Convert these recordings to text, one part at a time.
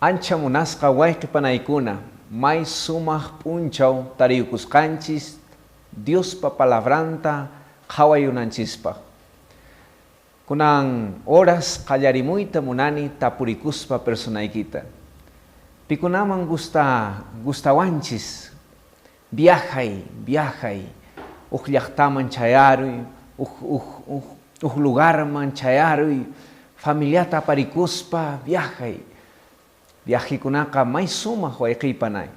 Ancha munasqa wayqe panaykuna, may sumaq p'unchaw tariyukusqanchis Diospa palabranta qhawayunanchispaq. Kunan horas qallarimuyta munani tapurikuspa personaykita. Pikunaman gusta gustawanchis viajay, viajay, huk llaqtaman chayaruy, huk, huk, huk, huk lugarman chayaruy, familiata aparikuspa viajay. Viajekunaqa may sumaq wayqiy panay.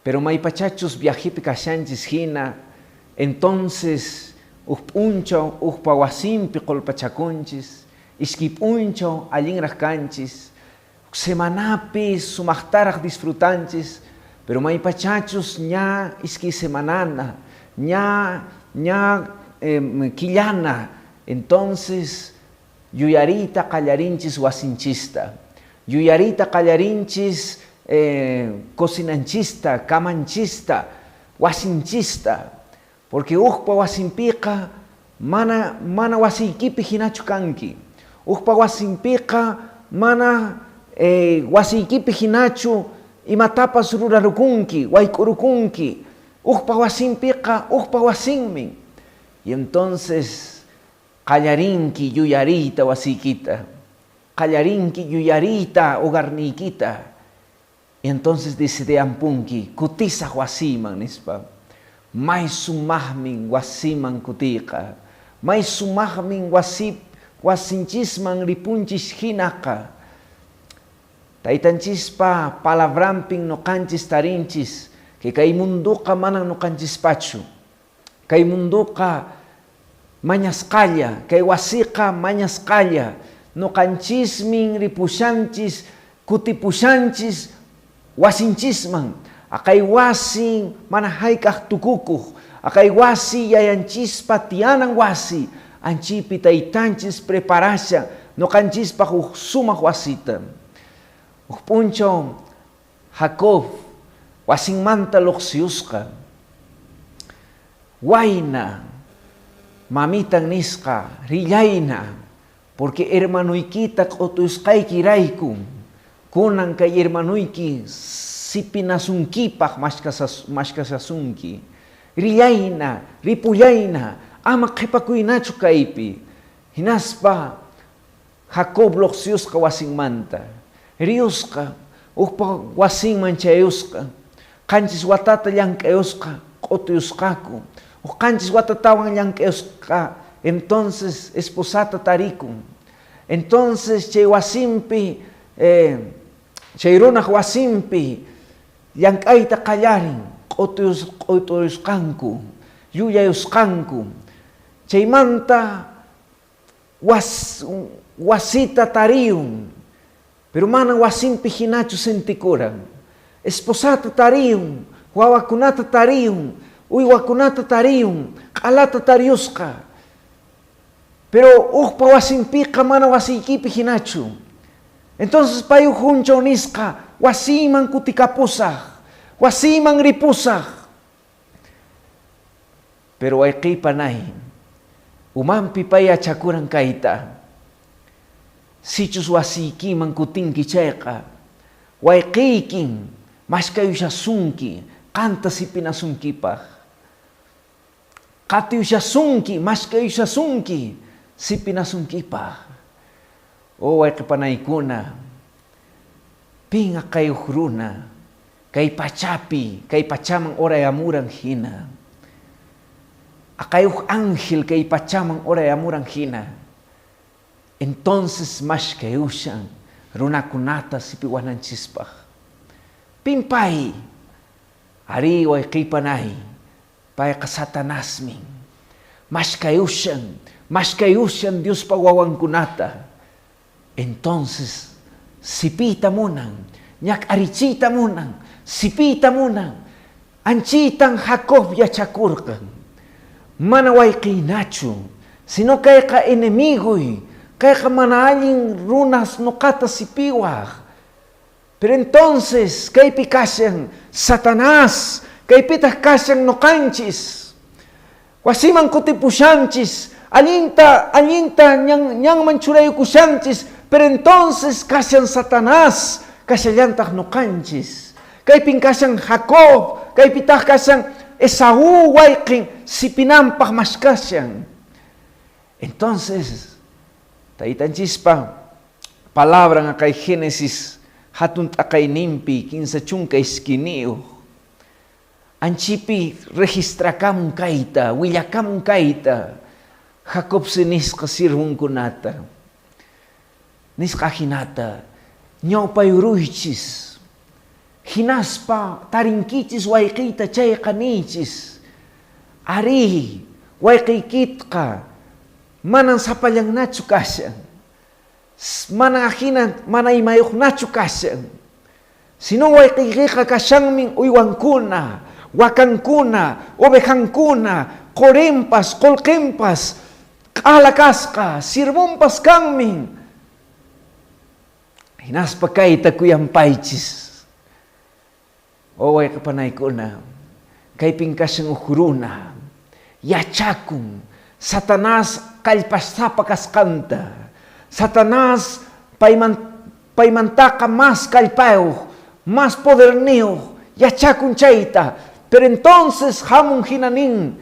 Pero maypachachus viajepi kashanchis hina, entonces huk p'unchaw hukpa wasinpi qolpachakunchis, iskay p'unchaw allinraq kanchis, huk semanapi sumaqtaraq disfrutanchis, pero maypachachus ña iskay semanana, ña ña killana, entonces yuyariyta qallarinchis wasinchista, yuyariyta qallarinchis cocinanchista, camanchista, wasinchista, porque hukpa wasinpiqa mana mana wasiykipi hinachu kanki, hukpa wasinpiqa mana wasiykipi hinachu imatapas rurarukunki, wayk'urukunki, hukpa wasinpiqa hukpa wasinmi. Y entonces qallarinki yuyariyta wasiykita, qallarinki yuyariyta hogarniykita, y entonces decideampunki kutisaq wasiyman nispa. May sumaqmin wasiman kutiyqa, may sumaqmin wasi wasinchisman ripunchis hinaqa. Taytanchispa palabranpin ñuqanchis tarinchis que kay munduqa manan ñuqanchispachu. Kay munduqa mañasqalla, kay wasiqa mañasqalla, ñuqanchismin ripushanchis, kutipushanchis wasinchisman. Aqay wasi mana hayk'aq tukukuq, aqay wasi yayanchispa tiyanan wasi, anchaypi taytanchis preparashan ñuqanchispaq huk sumaq wasita. Huk p'unchaw Jacob wasinmanta luqsiyusqa, Wayna, mamitan nisqa, rillayna, porque hermanoykita q'utuyusqaykirayku, kunan kay hermanoyki sipinasunkipaq mashkashasunki. Rillayna, ripullayna, ama qhipakuynachu kaypi. Hinaspa Jacob luqsiyusqa wasinmanta, riyusqa, hukpa wasinman chayusqa, qanchis watata llank'ayusqa, q'utuyusqaku, huk qanchis watatawan llank'ayusqa, entonces esposata tarikun. Entonces chay wasinpi, chay runaq wasinpi llank'ayta qallarin, q'utuyusqanku, yuyayusqanku. Chaymanta Was, wasita tariyun, pero mana wasinpi hinachu sentikuran. Esposata tariyun, wawakunata tariyun, uywakunata tariyun, q'alata tariyusqa. Pero hukpa wasinpiqa mana wasiykipi hinachu. Entonces pay huk hunchaw nisqa, wasiyman kutikapusaq, wasiyman ripusaq. Pero wayqiy panay, umanpi pay yachakuran kayta, Sichus wasiykiman kutinki chayqa, wayqiykin mashkayushasunki qanta sipinasunkipaq. Qatiyushasunki, mashkayushasunki sipinasunkipaq. Oh wayqi panaykuna, pin aqayuq runa Kay pachapi, kay pachaman urayamuran hina. Aqayuq ángel kay pachaman urayamuran hina. Entonces mashkayushan runakunata sipiwananchispaq. Pin pay? Arí, wayqiy panay, payqa Satanasmin. Mashkayushan, mashkayushan Diospa wawankunata. Entonces sipiyta munan, ñak'arichiyta munan, sipiyta munan. Anchiytan Jacob yachakurqan, mana wayqiynachu, sino kayqa enemigoy, kayqa mana allin runas noqata sipiwaq. Pero entonces kaypi kashan Satanás, kaypitaq kashan noqanchis. Wasiman kutipushanchis, allinta, allinta ñan, ñanman churayukushanchis, pero entonces kashan Satanás, Kashallantaq noqanchis. Kaypin kashan Jacob, kaypitaq kashan Esaú wayqin sipinanpaq mashkashan. Entonces, taytanchispa palabran kay Génesis hatun t'aqayninpi 32. Anchipi registrakamun kayta, willakamun kayta, Jacob nisqa sirvunkunata. Nisqa hinata, ñawpayuruychis, hinaspa tarinkichis wayqiyta chayqa niychis. Arí, wayqiykitqa manan sapallannachu kashan, mana ajina mana imayuqnachu kashan. Sino wayqiykiqa kashanmin uywankuna, wakankuna, ovejankuna, qorinpas, qolqinpas, q'ala kasqa, sirvunpas kanmin. Hinaspa kayta kuyanpaychis. O wayqipanaykuna, kaypin kashan huk runa, yachakun Satanás kallpasapa kasqanta. Satanás paymantaqa más kallpayuq, más poderniyuq, yachakun chayta. Pero entonces hamun hina nin,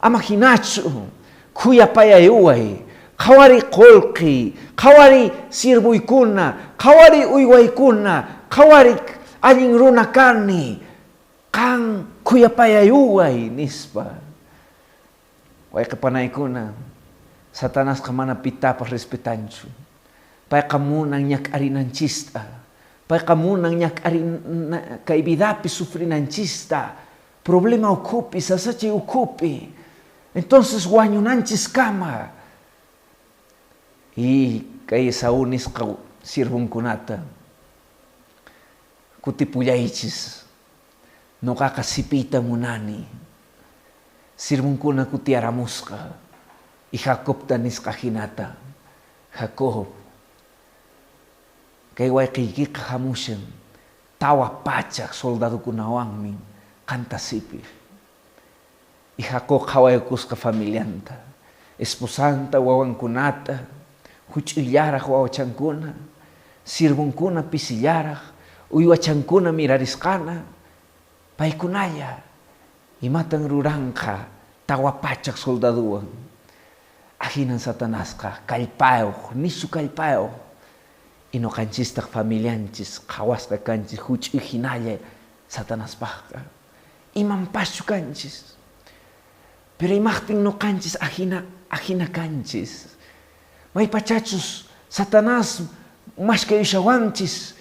ama hinachu, khuyapayayuway, qhawari qolqi, qhawari sirvuykuna, qhawari uywaykuna, qhawari allin runa kani, qan khuyapayayuway, nispa. Wayqipanaykuna, Satanasqa mana pitapas respetanchu. Payqa munan ñak'arinanchista. Payqa munan ñak'arina kay vidapi sufrinanchista. Problema ukhupi, sasachay ukhupi. Entonces wañunanchis kama. Y kay Esaú nisqa sirvunkunata kutipullaychis. Noqaqa sipiyta munani. Sirvunkuna kutiyaramusqa. Y Jacobta nisqa hinata. Jacob, kay wayqiykiqa hamushan 400 soldadokunawanmi qanta sipiq. Y Jacob qhawaykusqa familianta, esposanta, wawankunata, huch'uyllaraq wawachankuna, sirvunkuna pisillaraq, uywachankuna mirarisqana, paykunalla imatan ruranqa 400 soldaduwan. Ahinan Satanasqa kallpayuq, nishu kallpayuq. Y noqanchistaq familianchis qhawasqa kanchis huch'uy hinalla Satanaspaqqa. Imanpaschu kanchis. Pero imaqtin noqanchis ajina kanchis. Maypachachus Satanás mashkayushawanchis,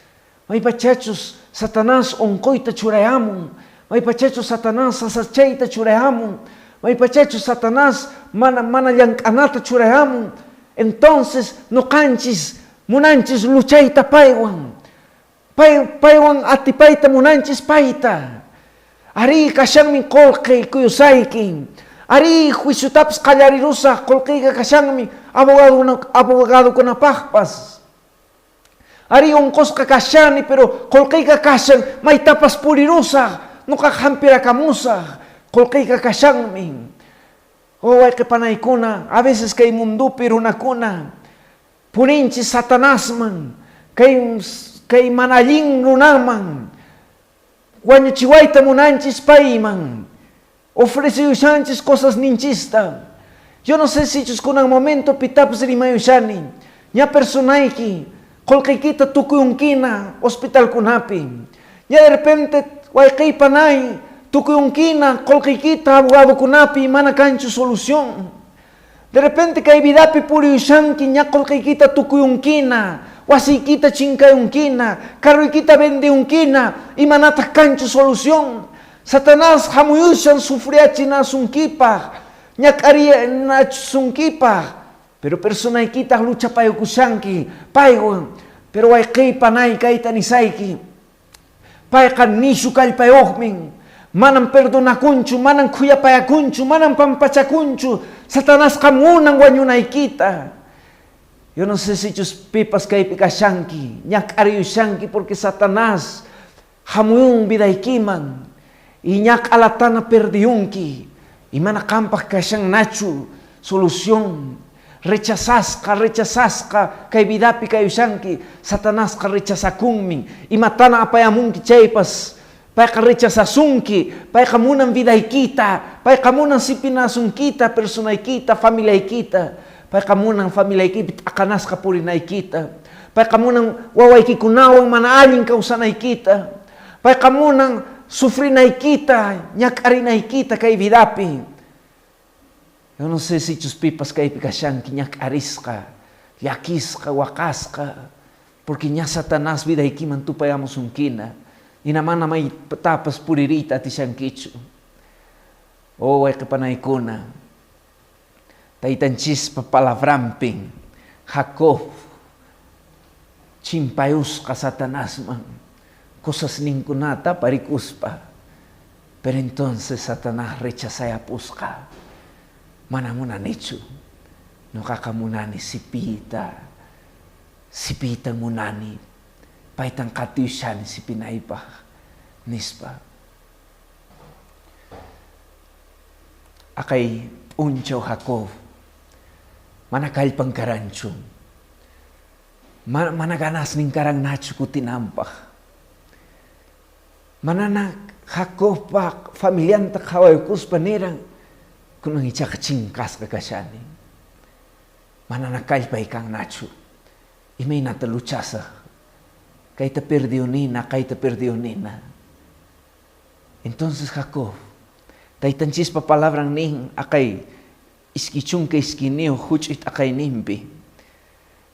maypachachus Satanás onqoyta churayamun, maypachachus Satanás sasachayta churayamun, maypachachus Satanás mana llank'anata churayamun, entonces noqanchis munanchis luchayta paywan. Paywan atipayta munanchis payta. Arí kashanmi qolqi kuyusayki. Arí juiciotapis qallarirusaq qolqiqa kashanmi abogadokunapaqpas. Arí unqusqa kashani pero qolqiqa kashan maytapas purirusaq noqa hampirakamusaq qolqiqa kashanmi. Oh wayqipanaykuna, a veces kay mundupi runakuna purinchis Satanasman, kay mana allin runaman, wañuchiwayta munanchis payman, ofreceyushanchis cosas ninchista. Yo no sé si kunan momento pitapas rimayushani, ña personayki, qolqiykita tukuyunkina hospitalkunapi. Ña de repente wayqiypanay tukuyunkina qolqiykita abogadokunapi mana kanchu solución. De repente kay vidapi puriyushanki ña qolqiykita tukuyunkina, wasiykita chinkayunkina, carroykita vendeyunkina, imanataq kanchu solución. Satanás hamuyushan sufriachinasunkipaq, ñak'arinasunkipaq, pero personaykitaq luchapayukushanki paywan, pero wayqiypanay kayta nisayki. Payqa nishu kallpayuqmin, manam perdonakunchu, manam khuyapayakunchu, manam pampachakunchu. Satanasqa munan wañunaykita. Yo no sé sichus pipas kaypi kashanki, ñak'ariyushanki porque Satanás hamuyun vidaykiman y ñak'alatana perdiyunki y mana qampaq kashannachu solución. Rechazasqa, rechazasqa kay vidapi kayushanki, Satanasqa rechazakunmin. Imatana apayamunki chaypas, payqa rechazasunki, payqa munan vidaykita, payqa munan sipinasunkita, personaykita, familiaykita, payqa munan familiaykipi t'aqanasqa purinaykita, payqa munan wawaykikunawan mana allin kawsanaykita, payqa munan sufrinaykita, ñak'arinaykita kay vidapi. Yo no sé sichus pipas kaypi kashanki ñak'arisqa, llakisqa, waqasqa, porque ña Satanás vidaykiman tupayamusunkina, hina mana maytapas puririyta atishankichu. Oh, wayqe panaykuna, Taytanchispa palabranpin Jacob chimpayusqa Satanasman cosasninkunata aparikuspa. Pero entonces Satanás rechazayapusqa, Mana munanichu, noqaqa munani sipiyta, sipiytan munani, paytan qatiyushani sipinaypaq, nispa. Aqay p'unchaw Jacob mana kallpan karanchu, mana ganasnin karannachu kutinanpaq. Manana Jacobpa familianta qhawaykuspa niran, Kunan ichaqa chinkasqa kashani. Manana kallpay kannachu. Imaynata luchasaq? Kayta perdiunina, kayta perdiunina. Entonces Jacob, taytanchispa palabran nin aqay 22 huch'uy t'aqayninpi,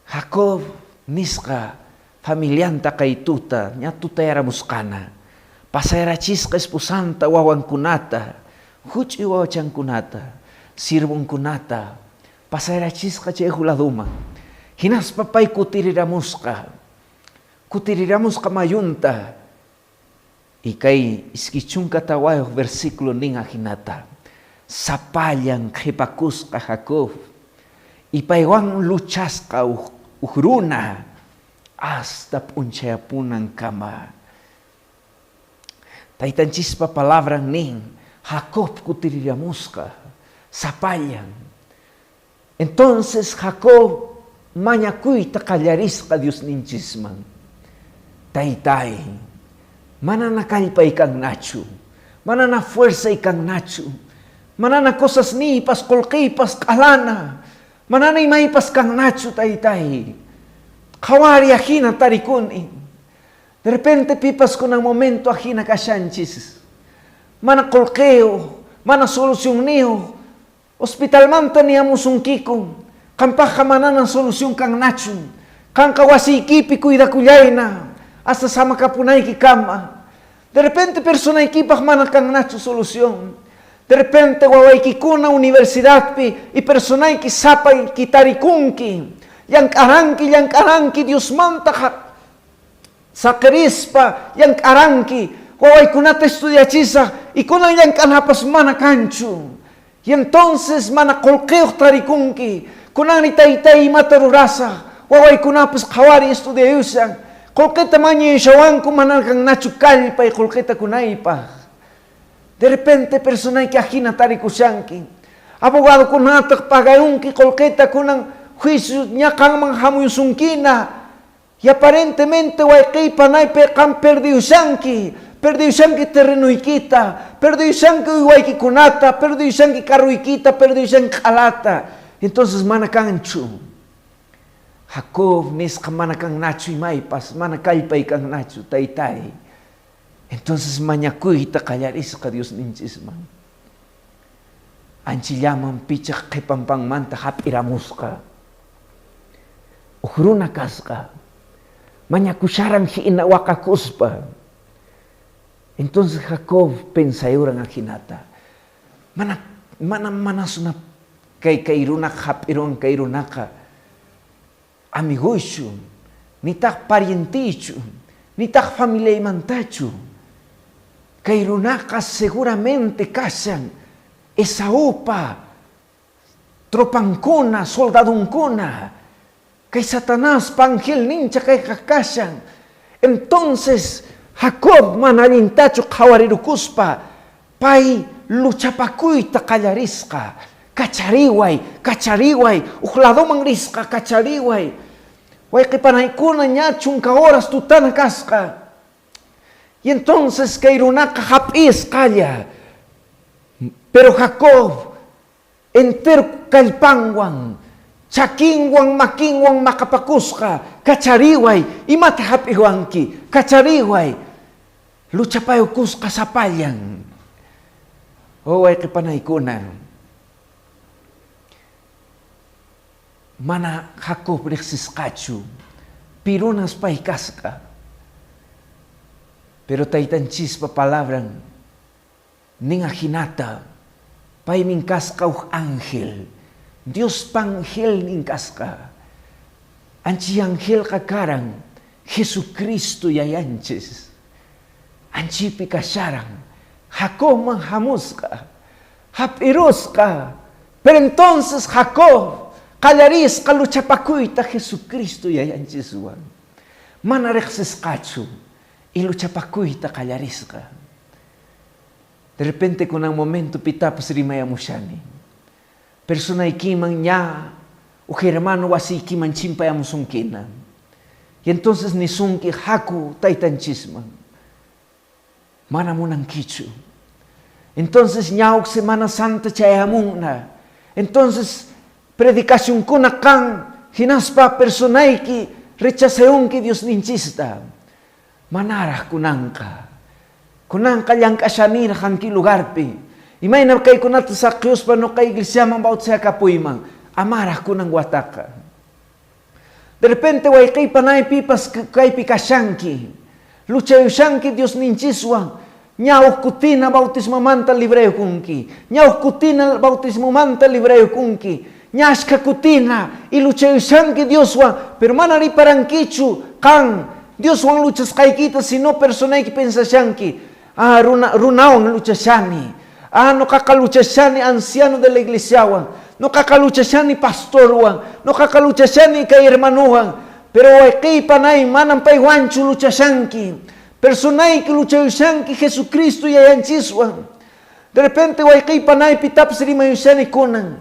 Jacob nisqa familianta kay tuta, ña tutayaramusqana, pasayarachisqa esposanta, wawankunata, huch'uy wawachankunata, siervonkunata, pasayarachisqa chay huk ladoman. Hinaspa pay kutiriramusqa, kutiriramusqa mayunta. Y kay 24 versículo nin ajinata, Sapallan qhepakusqa Jacob, y paywan luchasqa uj runa hasta p'unchayapunankama. Taytanchispa palabran nin, Jacob kutiriramusqa, sapallan. Entonces Jacob mañakuyta qallarisqa Diosninchisman, Taytáy, manana kallpay kannachu, manana fuerzay kannachu, manana cosasniypas, qolqeypas q'alana, manana imaypas kannachu, Taytáy. Qhawari ajina tarikuni. De repente pipas kunan momento ajina kashanchis. Mana qolqeyuq, mana solucionniyuq, Hospitalmanta niyamusunkiku, qampaqqa mananan solución kannachu. Qanqa wasiykipi cuidakullayna hasta samakapunaykikama. De repente personaykipaq mana kannachu solución. De repente wawaykikuna universidadpi y personayki sapayki tarikunki. Llank'aranki, llank'aranki Diosmanta Saqerispa llank'aranki, wawaykunata estudiachisaq y kunan llank'anapas mana kanchu. Y entonces mana qolqeyuq tarikunki, kunanri taytay imata rurasaq, wawaykunapas qhawari estudiayushan, qolqeta mañayushawanku mana kannachu kallpay qolqeta kunaypaq. De repente personayki ajina tarikushanki. Abogadokunataq pagayunki qolqeta kunan juicio ña qanman hamuyusunkina. Y aparentemente wayqiy panaypi qam perdiyushanki, perdiyushanki terrenoykita, perdiyushanki uywaykikunata, perdiyushanki carroykita, perdiyushanki q'alata. Entonces mana kanchu. Jacob nisqa mana kannachu imaypas, mana kallpay kannachu, taytay. Entonces mañakuyta qallarisqa Diosninchisman. Anchillaman pichaq qhipanpanmanta hap'iramusqa. Uj runa kasqa, mañakusharan hina waqakuspa. Entonces Jacob pensayuran ajinata, Mana, mana, manasuna kay, kay runaqa hap'iruwan kay runaqa amigoychu, nitaq parienteychu, nitaq familiaymantachu. Kay runaqa seguramente kashan Esaupa tropankuna, soldadonkuna. Kay Satanaspa angelnincha kayqa kashan. Entonces Jacob mana allintachu qhawarirukuspa pay luchapakuyta qallarisqa. Kachariway, kachariway, uj ladoman risqa, kachariway. Wayqi panaykuna ña chunka horas tutana kasqa. Y entonces kay runaqa hap'isqalla. Pero Jacob entero kallpanwan, chakinwan, makinwan maqapakusqa, kachariway, imata hap'iwanki, kachariway. Luchapayukusqa sapallan. Oh, wayqi panaykuna. Mana Jacob riqsisqachu, pirunas pay kasqa. Pero taytanchispa palabran nin ajinata, paymin kasqa uj ángel, Diospa angelnin kasqa. Anchi angelqa karan Jesucristo yayanchis. Anchipi kasharan, Jacobman hamusqa, hap'irusqa. Pero entonces Jacob qallarisqa luchapakuyta Jesucristo yayanchiswan. Mana riqsisqachu y luchapakuyta qallarisqa. De repente kunan momento pitapas rimayamushani. Personaykiman ña uj hermano wasiykiman chimpayamusunkina. Y entonces nisunki haku taytanchisman. Mana munankichu. Entonces ña uj Semana Santa chayamunna. Entonces predicacionkuna kan hinaspa personayki rechazayunki Diosninchista. Manaraq kunanqa. Kunanqa llank'ashaniraq hanki lugarpi. Imayna kaykunata saqiyuspa nuqa iglesiaman bautizakapuyman. Amaraq kunan wataqa. De repente wayqiypa panaypipas kaypi kashanki. Luchayushanki Diosninchiswan. Ña uj kutina bautismomanta librayukunki. Ña uj kutina bautismomanta librayukunki. Ña ashka kutina y luchayushanki Dioswan. Pero mana riparankichu qan Dioswan luchasqaykita sino personayki pensashanki. Ah, runawan luchashani. Ah, nuqaqa luchashani anciano de la iglesiawan. Nuqaqa luchashani pastorwan. Nuqaqa luchashani kay hermanowan. Pero wayqiy panay manam paywanchu luchashanki. Personayki luchayushanki Jesucristo yayanchiswan. De repente wayqiy panay pitapas rimayushani kunan.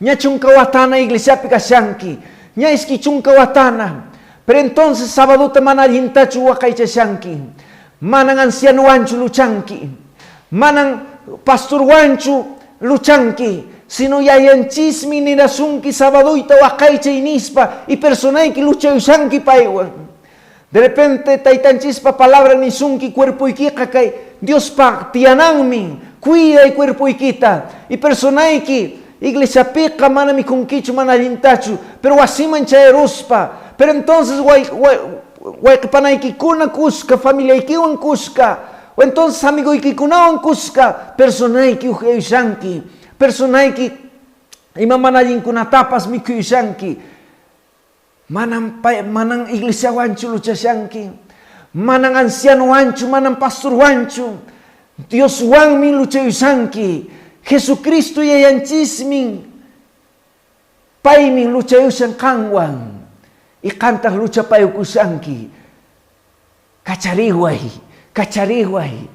Ña chunka watana iglesiapi kashanki. Ña iski chunka watana. Pero entonces sabaduta mana allintachu waqaychashanki. Manan ancianowanchu luchanki. Manan pastorwanchu luchanki. Sino yayanchismi nirasunki sabaduyta waqaychay nispa y personayki luchayushanki paywan. De repente taytanchispa palabra nisunki cuerpoykiqa kay Diospa tiyananmi, cuiday cuerpoykita y personayki iglesiapiqa mana mikhunkichu mana allintachu, pero wasiman chayaruspa, pero entonces wayqipanaykikuna kuska, familiaykiwan kuska, o entonces amigoykikunawan kuska, personayki ukyayushanki, personayki ima mana allinkunatapas mikhuyushanki. Manan manan iglesiawanchu luchashanki, manan ancianowanchu, manan pastorwanchu, Dioswanmi luchayushanki. Jesucristo yayanchismin, paymin luchayushan qanwan, y qantaq luchapayukushanki. Kachariway, kachariway,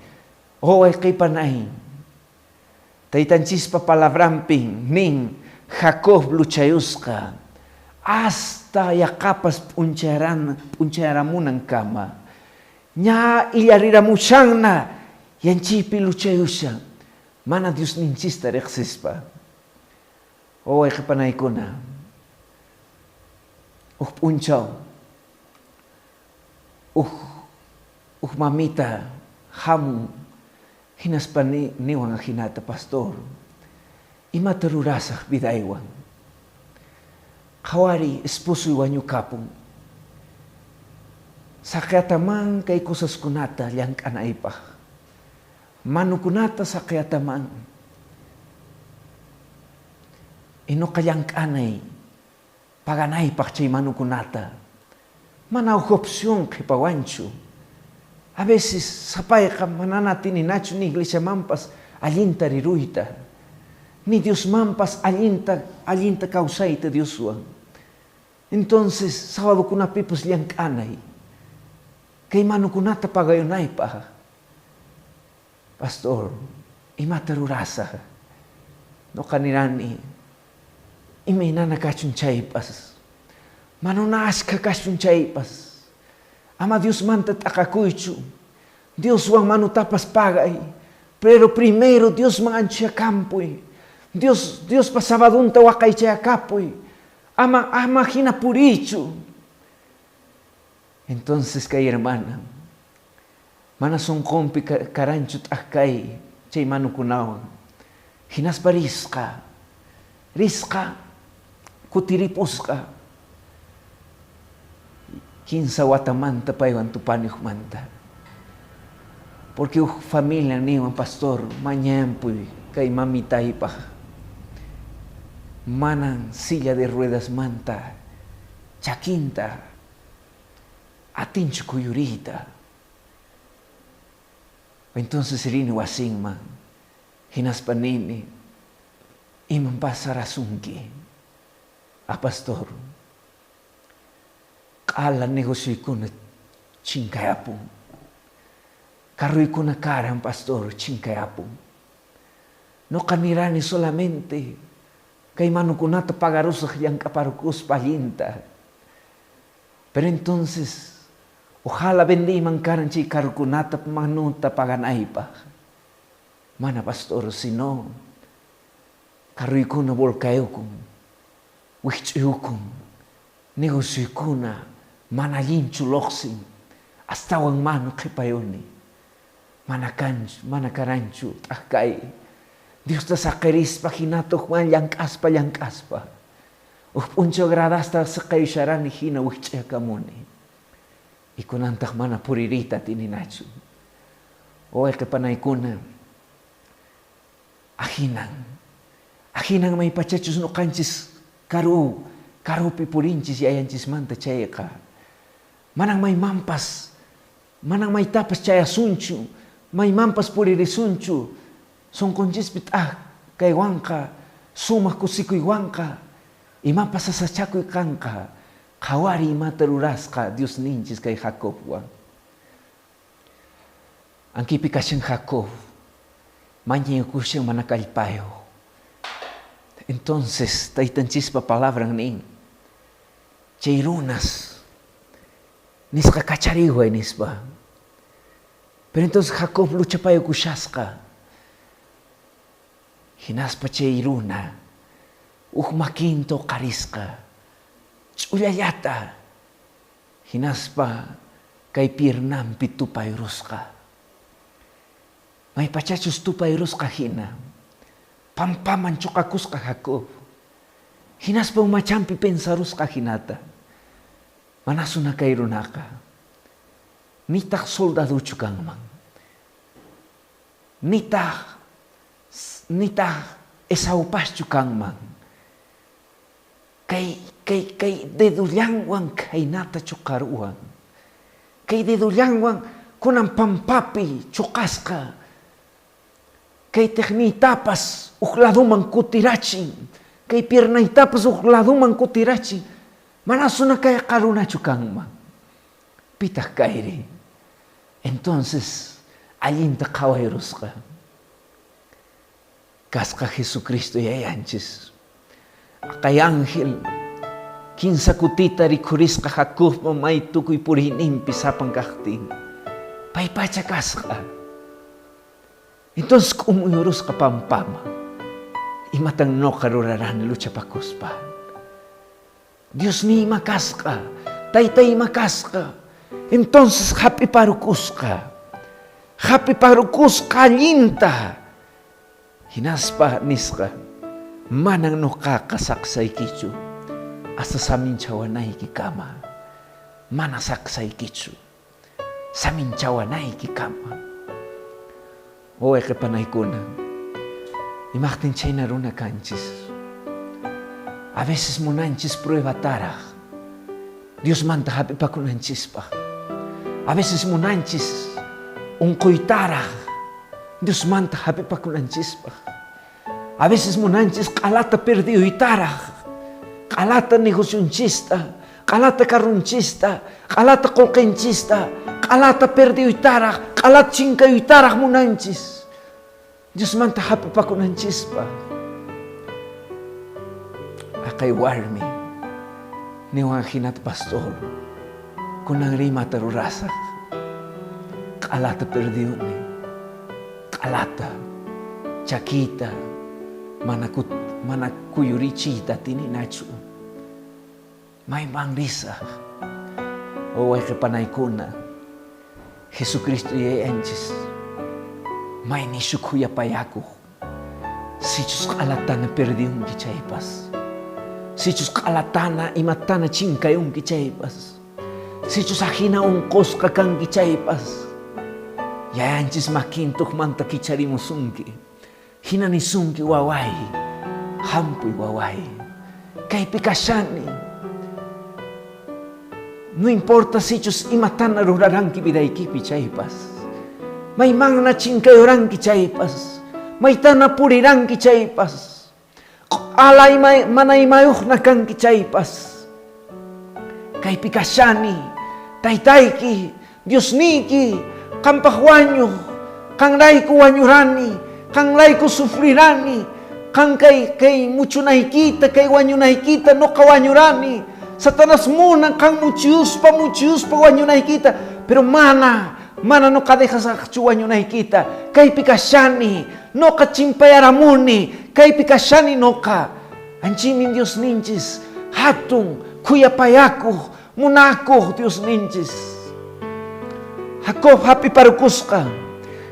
oh wayqiy panay. Taytanchispa palabranpin nin Jacob luchayusqa hasta yaqapas p'unchayaramunankama. Ña illariramushanna yanchiypi luchayushan mana Diosninchista riqsispa. Oh wayqi panaykuna, uj p'unchaw uj mamita hamun hinaspa niwan ajinata, pastor, imata rurasaq vidaywan? Qhawari esposoy wañukapun. Saqiyataman kay cosaskunata llank'anaypaq. Manukunata saqiyataman. Y nuqa llank'anay paganaypaq chay manukunata. Mana huk opción qhipawanchu. A veces sapayqa manana atininachu ni iglesiamanpas allinta riruyta, ni Diosmanpas allinta kawsayta Dioswan. Entonces sabadokunapipas llank'anay kay manukunata pagayunaypaq. Pastor, imata rurasaq? Noqa nirani, imaynana kachun chaypas, manuna askha kachun chaypas, ama Diosmanta t'aqakuychu, Dioswan manutapas pagay, pero primero Diosman anchuyakampuy, Dios, Diospa sabadunta waqaychayakapuy, ama, ama hina puriychu. Entonces kay hermana, mana sunqunpi karanchu t'aqkay chay manukunawan, hinaspa risqa, risqa, kutiripusqa, kinsa watamanta paywan tupani hukmanta. Porque huk familia niwan, pastor, mañampuy kay mamitaypaq, manan silla de ruedasmanta chakinta atinchu kuyuriyta. Entonces rini wasinman, hinaspa nini, iman pasarasunki? Ah, pastor, q'ala negocioykuna chinkayapun. Carroykuna karan, pastor, chinkayapun. Noqa nirani solamente kay manukunata pagarusaq llank'aparukuspa allinta. Pero entonces, ojalá vendiyman karan chay carrokunata manuta paganaypaq. Mana, pastor, sino carroykuna volcayukun, wikch'uyukun, negocioykuna mana allinchu luqsin, astawan manu qhipayuni. Mana kanchu, mana karanchu t'aqkay. Diosta saqirispa hinata hukman llank'aspa llank'aspa. Huk p'unchaw gradasta siqayusharani hina wikch'akamuni. Y kunantaq mana puririyta atininachu. Wawqi panaykuna, ahinan, ahinan maypachachus nuqanchis karu, karupi purinchis yayanchismanta chayqa, manan maymanpas, manan maytapas chayasunchu, maymanpas puririsunchu, sunqunchispi t'aq kaywanqa, sumaq kusikuywanqa, imapas sasachakuy kanqa, qhawari imata rurasqa Diosninchis kay Jacobwan. Ankipi kashan Jacob, mañayukushan mana kallpayuq. Entonces, taytanchispa palabran nin, chay runas nisqa kachariway nispa. Pero entonces Jacob luchapayukushasqa. Hinaspa chay runa huk makinta uqarisqa, ch'ullallata, hinaspa kay piernanpi tupayrusqa. Maypachachus tupayrusqa hina, pampaman chuqakusqa Jacob. Hinaspa umachanpi pensarusqa hinata, manasuna kay runaqa, nitaq soldaduchu kanman, nitaq, nitaq Esaupaschu kanman. Kay, kay, kay dedullanwan khaynata chuqaruwan. Kay dedullanwan kunan pampapi chuqasqa. Kay teqniytapas huk laduman kutirachin. Kay piernaytapas huk laduman kutirachin. Manasuna kayqa runachu kanman. Pitaq kayri? Entonces, allinta qhawayrusqa. Kasqa Jesucristo yayanchis. Kay ángel kinsa kutita rikhurisqa Jacobman may tukuy puriyninpi sapan kaqtin. Paypacha kasqa. Entonces k'umuyurusqa pampama. Imatan noqa rurarani luchapakuspa? Diosniy ima kasqa, taytay ima kasqa. Entonces hap'iparukusqa. Hap'iparukusqa allinta. Hinaspa nisqa, manan noqaqa saqsaykichu, hasta saminchawanaykikama. Mana saqsaykichu, saminchawanaykikama. Wawqi panaykuna, imaqtin chhayna runa kanchis? A veces munanchis pruebataraq Diosmanta hap'ipakunanchispaq. A veces munanchis unquytaraq Diosmanta hap'ipakunanchispaq. A veces munanchis q'alata perdiyuytaraq, q'alata negocionchista, q'alata carronchista, q'alata qullqinchista, q'alata perdiyuytaraq, q'alata chinkayuytaraq munanchis Diosmanta hap'ipakunanchispaq. Haqay warmi niwan hinata, pastor, kunanri imata rurasaq? Q'alata perdiyuni, q'alata, chakiyta mana mana kuyurichiyta atininachu. Mayman risaq? O wayqe panaykuna, Jesucristo Yayanchis may nishu khuyapayakuq. Sichus q'alatana perdiyunki chaypas, sichus q'alatana imatana chinkayunki chaypas, sichus ajina unqusqa kanki chaypas, Yayanchis makintuqmanta kicharimusunki. Hina nisunki, waway, hampuy waway, kaypi kashani. No importa sichus imatana ruraranki vidaykipi chaypas, maymanna chinkayuranki chaypas, maytana puriranki chaypas, q'ala ima, mana imayuqna kanki chaypas, kaypi kashani, taytayki, Diosniyki, qampaq wañuq, qanrayku wañurani, qanrayku sufrirani, qan kay kay muchunaykita, kay wañunaykita noqa wañurani. Satanás munan qan muchuyuspa, muchuyuspa wañunaykita, pero mana, mana noqa dejasaqchu wañunaykita. Kaypi kashani, noqa chimpayaramuni, kaypi kashani noqa. Anchimin Diosninchis, hatun, khuyapayakuq, munakuq Diosninchis. Jacob hap'iparukusqa,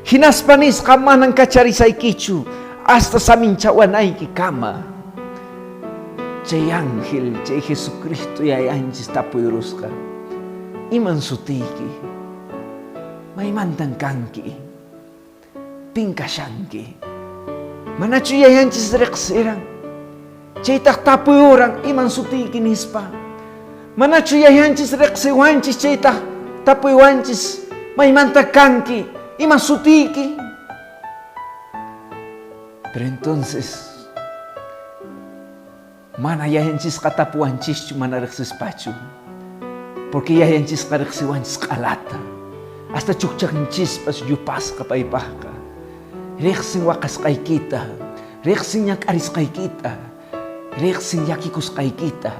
hinaspa nisqa manan kacharisaykichu hasta saminchawanaykikama. Chay ángel, chay Jesucristo Yayanchis tapuyurusqa, iman sutiyki? Maymantan kanki? Pin kashanki? Manachu Yayanchis riqsiran? Chaytaq tapuyuran, iman sutiyki nispa. Manachu Yayanchis riqsiwanchis? Chaytaq tapuywanchis, maymanta kanki? Ima sutiyki? Pero entonces, mana Yayanchisqa tapuwanchischu mana riqsispachu. Porque Yayanchisqa riqsiwanchis q'alata. Hasta chukchanchispas yupasqa paypaqqa. Riqsin waqasqaykita, riqsin ñak'arisqaykita, riqsin llakikusqaykita,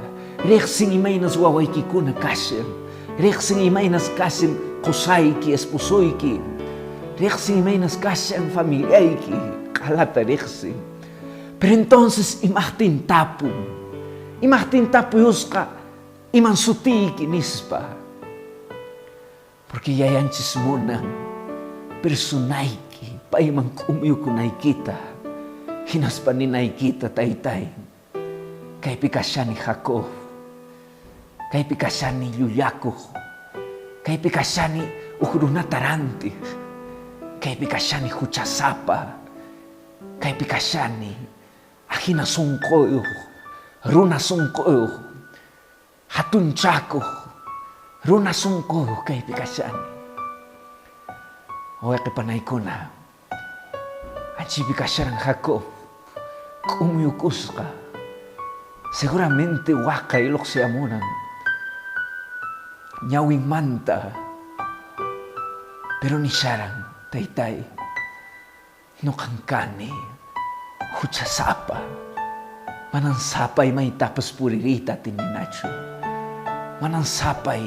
riqsin imaynas wawaykikuna kashan, riqsin imaynas kashan qosayki, esposoyki, riqsin imaynas kashan familiayki, q'alata riqsin. Pero entonces imaqtin tapun, imaqtin tapuyusqa, iman sutiyki nispa. Porque Yayanchis munan personayki payman k'umuyukunaykita, hinaspa ninaykita, taytay, kaypi kashani Jacob, kaypi kashani llullakuq, kaypi kashani huk runata rantiq, kaypi kashani huchasapa, kaypi kashani ajina sunquyuq, runa sunquyuq, hatunchakuq, runa sunquyuq kaypi kashani. Wayqe panaykuna, anchaypi kasharan Jacob, k'umuyukusqa, seguramente waqay luqsiyamuran ñawinmanta, pero nisharan, taytay, noqan kani huchasapa, manan sapay maytapas puririyta atininachu, manan sapay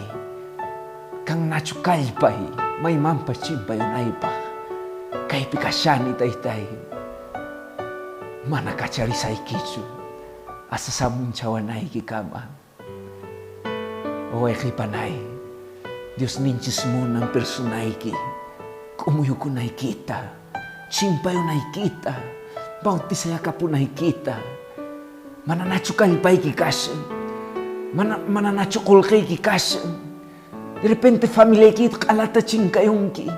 kannachu kallpay maymanpas chimpayunaypaq, kaypi kashani taytay, mana kacharisaykichu hasta samunchawanaykikama. Wayqey panay, Diosninchis munan personayki k'umuyukunaykita, chimpayunaykita, bautizayakapunaykita. Mananachu kallpayki kashan, mana mananachu qolqeyki kashan. De repente familiaykita q'alata chinkayunki.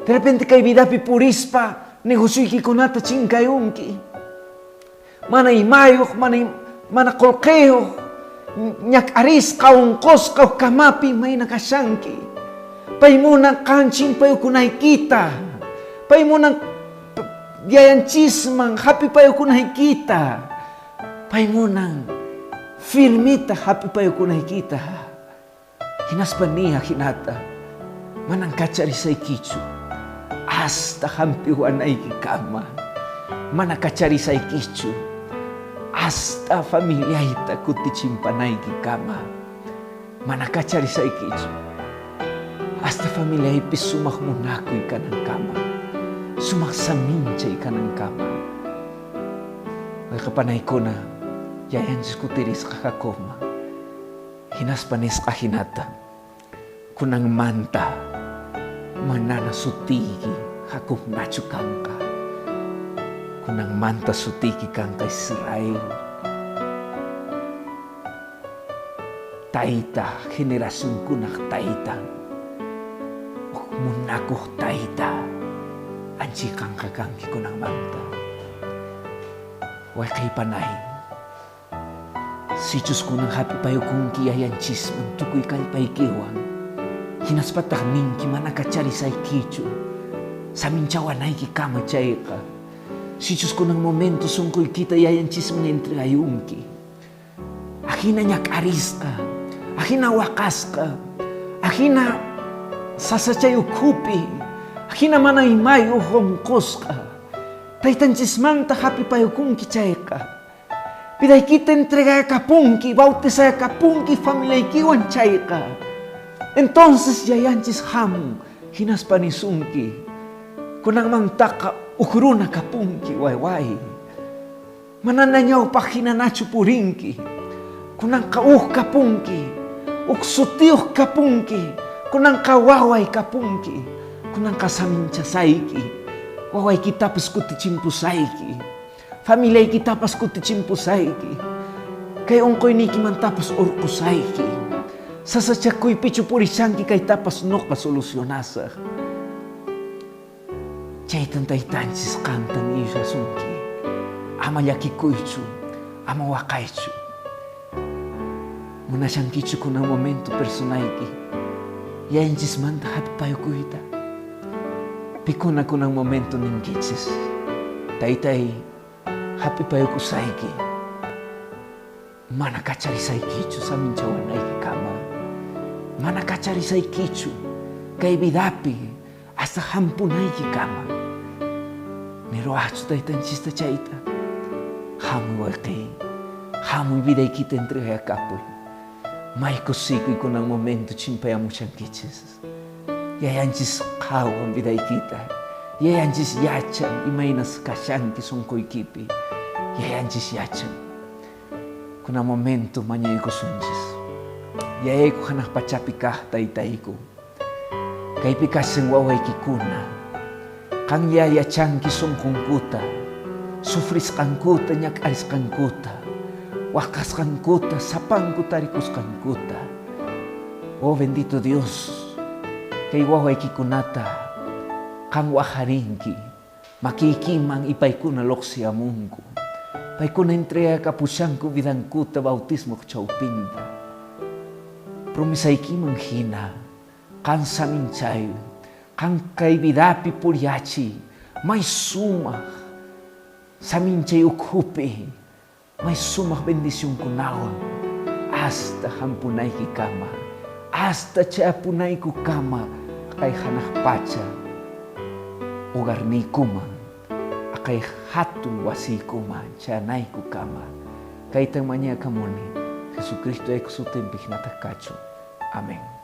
De repente kay vidapi purispa negocioykikunata chinkayunki. Mana imayuq, mana mana qolqeyuq, ñak'arisqa, unqusqa huk kamapi mayna kashanki. Pay munan qan chimpayukunaykita. Pay munan Yayanchisman hap'ipayukunaykita. Pay munan firmita hap'ipayukunaykita. Hinaspa niya hinata, manan kacharisaykichu hasta hampiwanaykikama. Mana kacharisaykichu. Hasta familiayta kutichimpanaykikama mana kacharisaykichu. Hasta familiaypi sumaq munakuy kanankama, sumaq saminchay kanankama. Wayqepanaykuna, yayanchis kutirisqa Jacobman, hinaspa nisqa hinata, Kunanmanta manana sutiyki Jacobnachu kanqa, kunanmanta sutiyki kanqa Israel. Tayta, generacionkunaq taytan, huk munakuq tayta, anchi qanqa kanki kunanmanta. Wayqey panay, sichus kunan hap'ipayukunki yayanchisman tukuy kallpaykiwan, hinaspataq ninki mana kacharisaykichu, saminchawanaykikama chayqa, sichus kunan momento sunquykita yayanchisman entregayunki, Ajina ñak'arisqa, ajina waqasqa, ajina sasachay ukhupi, ajina mana imayuq onqosqa, taytanchismanta hap'ipayukunki chayqa, vidaykita entregayakapunki, bautizayakapunki familiaykiwan chayqa, entonces yayanchis hamun, hinaspa nisunki, kunanmantaqa uj runa kapunki, wayway. Manana ñawpaq hinanachu purinki. Kunanqa uj kapunki, uj sutiyuq kapunki, kunanqa waway kapunki, kunanqa saminchasayki, wawaykitapas kutichimpusayki, familiaykitapas kutichimpusayki, kay unquyniykimantapas urqusayki, sasachakuypichu purishanki kaytapas nuqa solucionasaq. Chaytan Taytanchis qamta niyushasunki, Ama llakikuychu, ama waqaychu. Munashankichu kunan momento personayki Yayanchismanta hap'ipayukuyta? Pikuna kunan momento ninkichis, Taytay, hap'ipayukusayki, mana kacharisaykichu saminchawanaykikama, mana kacharisaykichu kay vidapi hasta hampunaykikama. Niruwaqchu taytanchista chayta? Hamuy wayqiy, hamuy vidaykita entregayakapuy. May kusikuy kunan momento chimpayamushankichis. Yayanchis qhawan vidaykita, yayanchis yachan imaynas kashanki sunquykipi, yayanchis yachan. Kunan momento mañaykusunchis. Yayayku hanaq pachapi kaq taytayku, kaypi kashan wawaykikuna, qanlla yachanki sunqunkuta, sufrisqankuta, ñak'arisqankuta, waqasqankuta, sapanku tarikusqankuta. Oh bendito Dios, kay wawaykikunata qan waqarinki, Makiykiman y paykuna luqsiyamunku. Paykuna entregakapushanku vidankuta bautismoq chawpinta. Promesaykiman hina, qan saminchay, qan kay vidapi puriyachiy, may sumaq saminchay ukhupi, may sumaq bendicionkunawan, hasta hampunaykikama, hasta chayapunaykukama kay hanaq pacha hogarniykuman, kay hatun wasiykuman chayanaykukama. Kaytan mañakamuni Jesucristo Yayku sutinpi hinataq kachun. Amén.